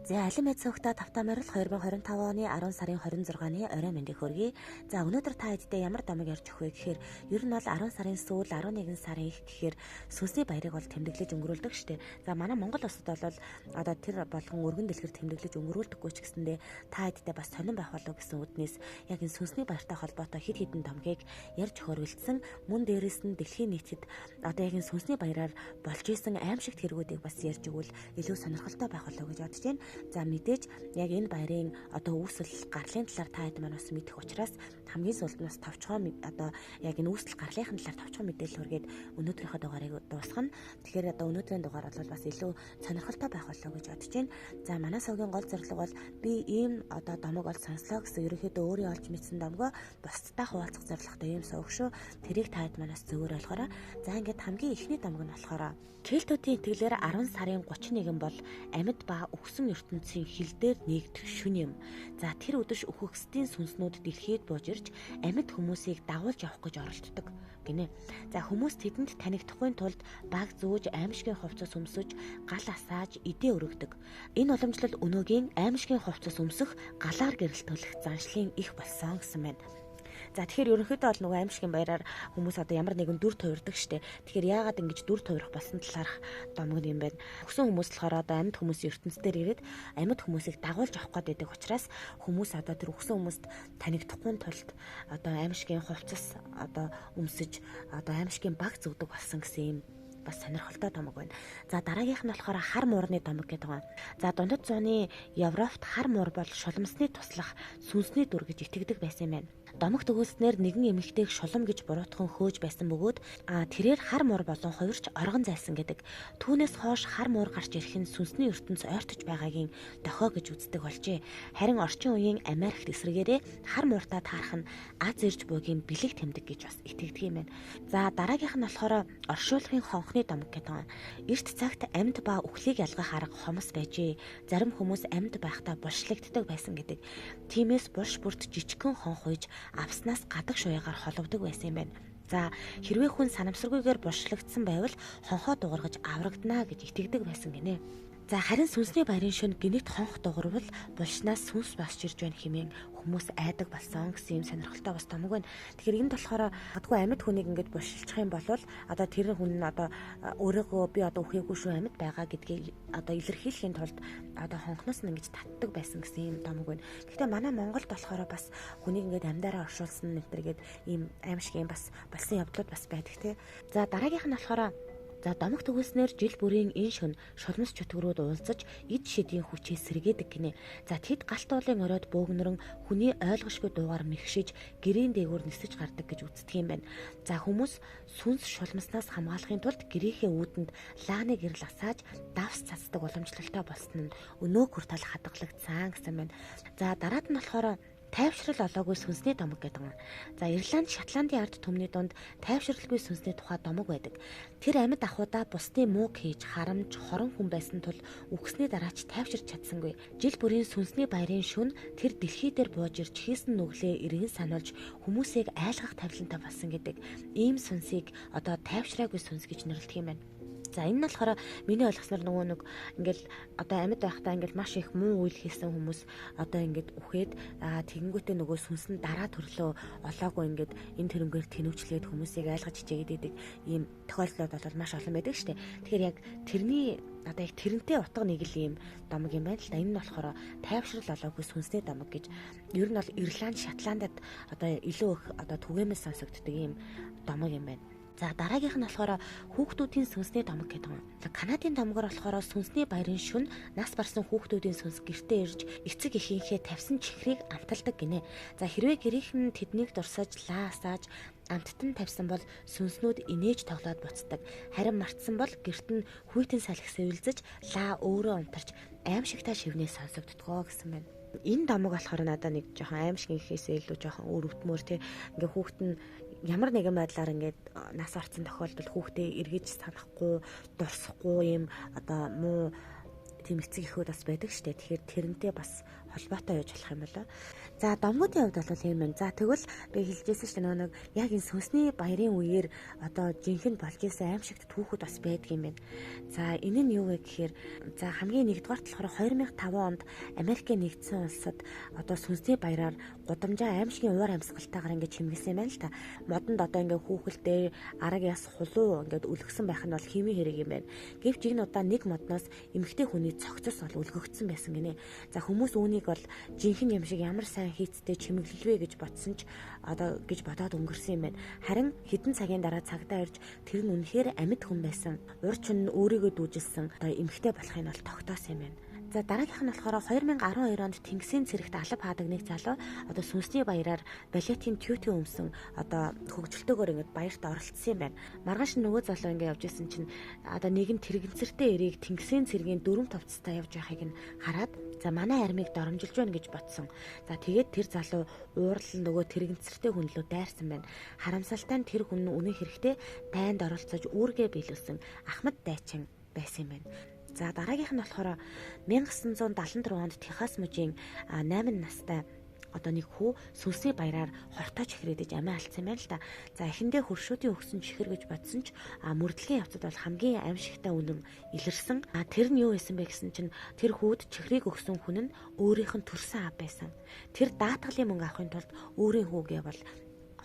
За алин мэд цогтой тавтаа морил 2025 оны 10 сарын 26-ны орой мэндийг хүргэе. За өнөөдөр та хэдтэй ямар домог ярьж өгөх вэ гэхээр ер нь бол 10 сарын сүүл 11 сарын их гэхээр сүнсний баярыг бол тэмдэглэж өнгөрүүлдэг штэ. За манай Монгол улсад бол одоо тэр болгон өргөн дэлгэр тэмдэглэж өнгөрүүлдэггүй ч гэсэндээ та хэдтэй бас сонирн байх болов гэсэн үднээс яг энэ сүнсний баяртай холбоотой хэд хэдэн домгийг ярьж хөрвөлдсөн. Мөн дээрэс нь дэлхийн нийтэд одоо яг энэ сүнсний баяраар болж исэн аимшигт хэрэгүүдийг бас ярьж өгвөл илүү сонирхолтой байх болов гэж бодож байна. За мэдээж яг энэ баярын одоо үүсэл гарлын талаар та хэд маань бас мэдэх учраас хамгийн сүүлд нь бас товчхон одоо яг энэ үүсэл гарлынхын талаар товчхон мэдээлэл хүргээд өнөөдрийнхөө дугаарыг дуусгана. Тэгэхээр одоо өнөөдрийн дугаар бол бас илүү сонирхолтой байх болов гэж бодож байна. За манай сувгийн гол зорилго бол би ийм одоо домог ол сонслоо гэсэн ерөнхийдөө өөрийн олж мэдсэн домгоо бусдтай хуваалцах зорилготой ийм сувг шүү. Тэрийг та хэд манаас зөвөр ойлгоорой. За ингээд хамгийн эхний домог нь болохоор Кельтүүдийн итгэлээр 10 сарын 31 бол амьд ба үхсэн ертөнцийн хил дээр нэгдэх шүн юм. За тэр үдэш үхэгсдийн сүнснүүд дэлхийд бууж ирж амьд хүмүүсийг дагуулж явах гэж оролддог гинэ. За хүмүүс тэдэнд танигдахгүй тулд баг зөөж аимшигын хувцас өмсөж, гал асааж, идээ өргөдөг. Энэ уламжлал өнөөгийн аимшигын хувцас өмсөх, галаар гэрэлтүүлэх заншлын их болсон гэсэн байна. За тэгэхээр ерөнхийдөө бол нөгөө аимшигын баяраар хүмүүс одоо ямар нэгэн дүр тувирдаг штэ. Тэгэхээр яагаад ингэж дүр тувирах болсон талаарх домог юм байна. Өгсөн хүмүүс болохоор одоо амьд хүмүүсийн ертөнцийн ирээд амьд хүмүүсийг дагуулж авах гээд байдаг учраас хүмүүс одоо тэр өгсөн хүмүүст танигдахгүй тулд одоо аимшигын хувцас одоо өмсөж одоо аимшигын баг зүгдэг болсон гэсэн юм бас сонирхолтой домог байна. За дараагийнх нь болохоор хар муурны домог гэдэг байна. За дундад зууны Европт хар муур бол шуламсны туслах сүнсний дүр гэж итгэдэг байсан юм байна. Домогт өгүүлснээр нэгэн эмэгтэйг шулам гэж буруутхан хөөж байсан бөгөөд тэрээр хар муур болон хувирч оргон зайлсан гэдэг. Түүнээс хойш хар муур гарч ирэх нь сүнсний ертөнц ойртож байгаагийн дохио гэж үздэг болжээ. Харин орчин үеийн Америкт эсрэгээрээ хар мууртаа таарах нь аз ирж буйгийн бэлэг тэмдэг гэж бас итгэдэг юм байна. За дараагийнх нь болохоор оршуулгын хонхны домог гэдэг байна. Эрт цагт амьд ба үхлийг ялгах арга хомс байжээ. Зарим хүмүүс амьд байхдаа булшлагддаг байсан гэдэг. Тиймээс булш бүрт жижигхэн хонх уйж авснаас гадаг шуягаар холовдог байсан юм байна. За хэрвээ хүн санамсаргүйгээр булшлагдсан байвал хонхоо дуургаж аврагдана гэж итгэдэг байсан гинэ. За харин сүнсний баярын шөнө гинэт хонх дуурвал булшнаас сүнс басч ирж байна хэмээн хүмүүс айдаг болсон гэсэн юм сонирхолтой бас томог байна. Тэгэхээр энд болохоор магадгүй амьд хүнийг ингээд булшилчих юм бол одоо тэр хүн нь одоо өөрийгөө би одоо үхээгүй шүү амьд байгаа гэдгийг одоо илэрхийлэхийн тулд одоо хонхноос нь ингэж татдаг байсан гэсэн юм томог байна. Гэхдээ манай Монголд болохоор бас хүнийг ингээд амьдаараа оршуулсан нэтэргээд ийм аимшиг юм бас болсон явдлууд бас байдаг те. За дараагийнх нь болохоор за домог төгөөснөр жил бүрийн энэ шөнө шулмас чөтгөрүүд уулзаж эд шидийн хүчээ сэргээдэг гинэ. За тэд галт уулын оройд бөөгнөрөн хүний ойлгошгүй дуугаар мэгшиж гэрийн дээгүүр нисэж гардаг гэж үздэг юм байна. За хүмүүс сүнс шулмаснаас хамгаалахын тулд гэрийнхээ үүдэнд лааны гэрэл асааж давс цацдаг уламжлалтай болсон нь өнөөг хүртэл хадгалагдсан гэсэн байна. За дараад нь болохоор тайвшрал олоогүй сүнсний домог гэдэг юм. За Ирланд, Шотландын ард түмний дунд тайвшралгүй сүнсний тухай домог байдаг. Тэр амьд ахуйдаа бусдын мууг хийж харамж хорон хүн байсан тул үхсний дараач тайвширч чадсангүй. Жил бүрийн сүнсний баярын шөнө тэр дэлхий дээр бууж ирж хийсэн нүглээ эргэн сануулж хүмүүсийг айлгах тавилантай болсон гэдэг. Ийм сүнсийг одоо тайвшраагүй сүнс гэж нэрлэдэг юм байна. За энэ нь болохоор миний ойлгосноор нөгөө нэг ингээл одоо амьд байхдаа ингээл маш их муу үйл хийсэн хүмүүс одоо ингээд үхээд тэгэнгүүтээ нөгөө сүнс нь дараа төрлөө олоогүй ингээд энэ тэрнгээр тэнүүчлээд хүмүүсийг айлгаж хичээгээд идэг ийм тохиолдлууд бол маш олон байдаг штэ. Тэгэхээр яг тэрний одоо яг тэрнтэй утга нэг л ийм домог юм байна л да. Энэ нь болохоор тайвшрал олоогүй сүнсний домог гэж ер нь бол Ирланд, Шотландад одоо илүү их одоо түгээмэл сонсогддог ийм домог юм байна. За дараагийнх нь болохоор хүүхдүүдийн сүнсний домог гэдэг юм. Канадын домгоор болохоор сүнсний баярын шөнө нас барсан хүүхдүүдийн сүнс гэртээ ирж эцэг эхийнхээ тавьсан чихрийг амталдаг гинэ. За хэрвээ гэрийнхэн тэднийг дурсаж лаа асааж амттан тавьсан бол сүнснүүд инээж тоглоод буцдаг. Харин мартсан бол гэрт нь хүйтэн салхи сэвэлзэж лаа өөрөө унтарч аимшигтай шивнээ сонсогддгоо гэсэн байна. Энэ домог болохоор надад нэг жоохон аимшиг гэхээсээ илүү жоохон өөр өвтмөр те. Ингээ хүүхэд нь ямар нэгэн байдлаар ингээд нас орсон тохиолдолд хүүхдээ эргэж санахгүй, дурсахгүй юм одоо муу тийм эцэг эхүүд бас байдаг штэ. Тэгэхээр тэрнтэй бас холбоотой байж болох юм болоо. За домгуудын хувьд бол юм байна. За тэгвэл би хэлжсэн шүү дээ, нэг яг энэ сүнсний баярын үеэр одоо жинхэнэ болж исэн аимшигт түүхүүд бас байдаг юм байна. За энэ нь юу вэ гэхээр за хамгийн нэгдүгээрт болохоор 2005 онд Америкийн нэгдсэн улсад одоо сүнсний баяраар гудамжаа аимшигын уур амьсгалтайгаар ингээд чимгэлсэн юм байна л та. Модонд одоо ингээд хүүхэлдэй араг яс хулуу ингээд үлгсэн байх нь бол химийн хэрэг юм байна. Гэвч энэ удаа нэг модноос эмэгтэй хүний цогцос бол үлгэгдсэн байсан гинэ. За хүмүүс үүнийг бол жинхэнэ юм шиг ямар сайн хийцтэй чимэглэлвэ гэж бодсон ч одоо гэж бодоод өнгөрсөн юм байна. Харин хэдэн цагийн дараа цагдаа ирж тэр нь үнэхээр амьд хүн байсан. Ур чин өөрийгөө дүүжилсэн одоо эмэгтэй болохыг бол тогтоосон юм байна. За дараагийнх нь болохоор 2012 онд Тэнгисийн цэрэгт алба хаадаг нэг залуу одоо сүнсний баяраар балетын тютю өмсөн одоо хөгжилтэйгээр ингээд баярт оролцсон юм байна. Маргааш нөгөө залуу ингээд явж исэн чинь одоо нэгэн тэрэгэнцэртэй эрийг Тэнгисийн цэргийн дөрөв товцтой явж байхыг нь хараад за манай армийг доромжилж байна гэж бодсон. За тэгээд тэр залуу уурлан нөгөө тэрэгэнцэртэй хүн лөө дайрсан байна. Харамсалтай нь тэр хүн үнэн хэрэгтээ дайнд оролцож үүргээ биелүүлсэн Ахмад дайчин байсан юм байна. За дараагийнх нь болохоор 1974 онд Техас мужийн 8 настай одоо нэг хүү сүнсний баяраар хортой чихрээдэж амиа алдсан юм байна л да. За эхэндээ хөршүүдийн өгсөн чихэр гэж бодсон ч мөрдлөгийн явцад бол хамгийн аимшигтай үнэн илэрсэн. Тэр нь юу байсан бэ гэсэн чинь тэр хүүд чихрийг өгсөн хүн нь өөрийнх нь төрсөн аав байсан. Тэр даатгалын мөнгө авахын тулд өөрийн хүүгээ бол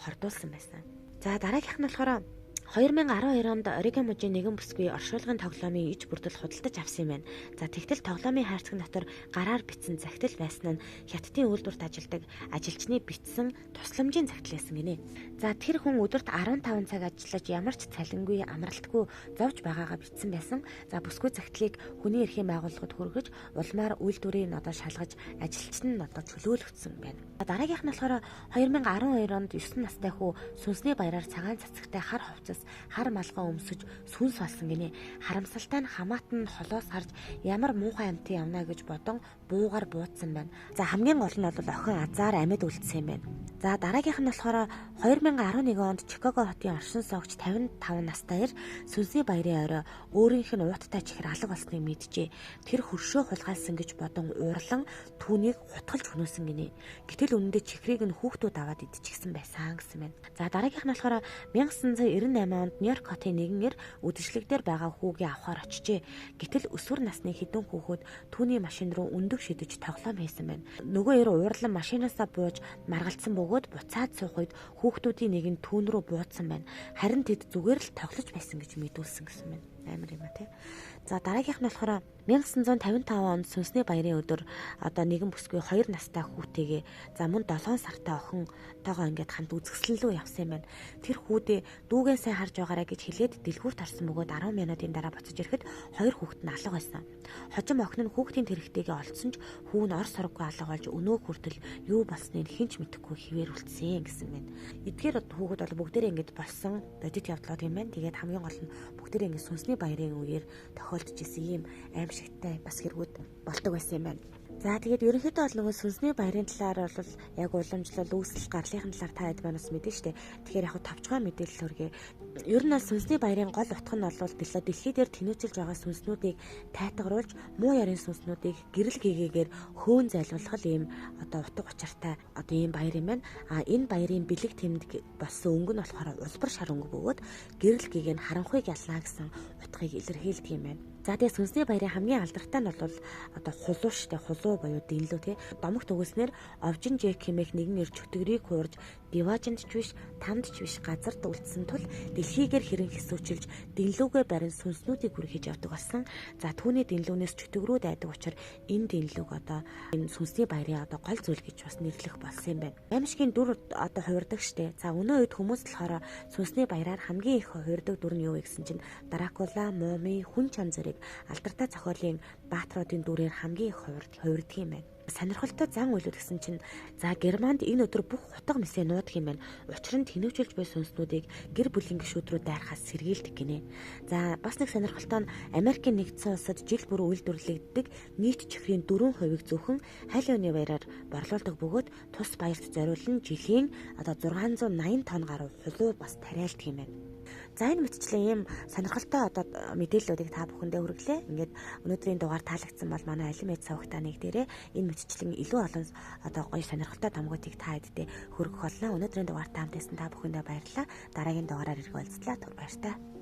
хордуулсан байсан. За дараагийнх нь болохоор 2012 онд Орегон мужийн нэгэн бүсгүй оршуулгын тоглоомын иж бүрдэл худалдаж авсан юм байна. За тэгтэл тоглоомын хайрцаг дотор гараар бичсэн захидал байсан нь Хятадын үйлдвэрт ажилладаг ажилчны бичсэн тусламжийн захидал байсан гинэ. За тэр хүн өдөрт 15 цаг ажиллаж ямар ч цалингүй амралтгүй зовж байгаагаа бичсэн байсан. За бүсгүй захидлыг хүний эрхийн байгууллагад хүргэж улмаар үйлдвэрийг одоо шалгаж ажилчин нь одоо чөлөөлөгдсөн байна. Дараагийнх нь болохоор 2012 онд 9 настай хүү сүнсний баяраар цагаан цацагтай хар хувцас хар малгай өмсөж сүнс болсон гинэ. Харамсалтай нь хамаат нь холоос харж ямар муухай амьтан явна гэж бодон буугаар бууцсан байна. За хамгийн гол нь бол охин азар амьд үлдсэн юм байна. За дараагийнх нь болохоор 2011 онд Чикаго хотын оршин суугч 55 настай эр сүнсний баярын орой өөрийнх нь ууттай чихэр алга болсныг мэджээ. Тэр хөршөө хулгайлсан гэж бодон уурлан түүнийг хутгалж хөнөөсөн гинэ. Гэтэл үнэндээ чихрийг нь хүүхдүүд аваад идчихсэн байсан гэсэн байна. За дараагийнх нь болохоор 1998 онд Нью-Йорк хотын нэгэн эр үдшилэг дээр байгаа хүүгээ авахар очжээ. Гэтэл өсвөр насны хэдэн хүүхэд түүний машин руу өндөг шидэж тоглоом хийсэн байна. Нөгөө эр уурлан машинаасаа бууж маргалдсан бөгөөд буцаад суух үед хүүхдүүдийн нэг нь түүн рүү бууцсан байна. Харин тэд зүгээр л тоглож байсан гэж мэдүүлсэн гэсэн байна. Амар юм а тий. За дараагийнх нь болохоор 1955 онд сүнсний баярын өдөр одоо нэгэн бүсгүй 2 настай хүүтэйгээ за мөн 7 сартай охинтойгоо ингээд хамт үзэсгэлэн лүү явсан юм байна. Тэр хүүдээ дүүгээ сайн харж байгаарай гэж хэлээд дэлгүүрт орсон бөгөөд 10 минутын дараа буцаж ирэхэд хоёр хүүхэд нь алга байсан. Хожим охин нь хүүхдийн тэрэгтэйгээ олдсон ч хүү нь ор сороггүй алга болж өнөө хүртэл юу болсныг хэн ч мэдэхгүй хിവэр үлдсэн гэсэн байна. Эдгээр хүүхэд бол бүгдээрээ ингээд болсон бодит явдлууд юм байна. Тэгээд хамгийн гол нь бүгдээрээ ингээд сүнсний баярын үеэр тохиолдож исэн ийм аимшигтай бас хэрэгүүд болдог байсан юм байна. За тэгээд ерөнхийдөө бол нөгөө сүнсний баярын талаар бол яг уламжлал үүсэл гарлынхын талаар та хэд маань бас мэдэн штэ. Тэгэхээр яг товчгой мэдээлэл хүргэе. Ер нь бол сүнсний баярын гол утга нь бол дэлхий дээр тэнүүчилж байгаа сүнснүүдийг тайтгаруулж муу ярын сүнснүүдийг гэрэл гээгээр хөөн зайлуулах ийм одоо утга учиртай одоо ийм баяр юм байна. А энэ баярын бэлэг тэмдэг болсон өнгө нь болохоор улбар шар өнгө бөгөөд гэрэл гээг нь харанхуйг ялнаа гэсэн утгыг илэрхийлдэг юм байна. За тэгээ сүнсний баярын хамгийн алдартай нь бол одоо хулуу штэ, хулуу буюу дэнлүү тий. Домогт өгүүлснээр Овжин Жек хэмээх нэгэн эр чөтгөрийг хуурж диважинд ч биш, тамд ч биш газарт үлдсэн тул дэлхийгээр хэрэн хэсүүчилж дэнлүүгээ барин сүнснүүдийг хүргэж явдаг болсон. За түүний дэнлүүнээс чөтгөрүүд айдаг учраас энэ дэнлүүг одоо энэ сүнсний баярын одоо гол зүйл гэж бас нэрлэх болсон юм байна. Аимшигын дүр одоо хувирдаг штэ. За өнөө үед хүмүүс болохоор сүнсний баяраар хамгийн их хувирдаг дүр нь юу вэ гэсэн чинь Дракула, Муми, хүн чам зэрэг алдартай зохиолын бааtruудын дүрээр хамгийн их хувирдаг юм байна. Сонирхолтой зан үйлүүд гэсэн чинь за Германд энэ өдөр бүх хутга мэсээ нуудаг юм байна. Учир нь тэнүүчилж буй сүнснүүдийг гэр бүлийн гишүүд рүү дайрахаас сэргийлдэг гинэ. За бас нэг сонирхолтой нь Америкийн нэгдсэн улсад жил бүр үйлдвэрлэгддэг нийт чихрийн 4%-ийг зөвхөн халиуны баяраар борлуулдаг бөгөөд тус баярт зориулан жилийн одоо 680 тонн гаруй хулуу бас тариалдаг юм байна. За энэ мэтчлэн ийм сонирхолтой одоо мэдээллүүдийг та бүхэндээ хүргэлээ. Ингээд өнөөдрийн дугаар таалагдсан бол манай алим ээж сувагтаа нэг дээрээ энэ мэтчлэн илүү олон одоо гоё сонирхолтой томгоотыг та хэддээ хүргэх болно. Өнөөдрийн дугаар таамтайсан та бүхэндээ баярлалаа. Дараагийн дугаараар ирэх уулзлаа. Түр баяртай.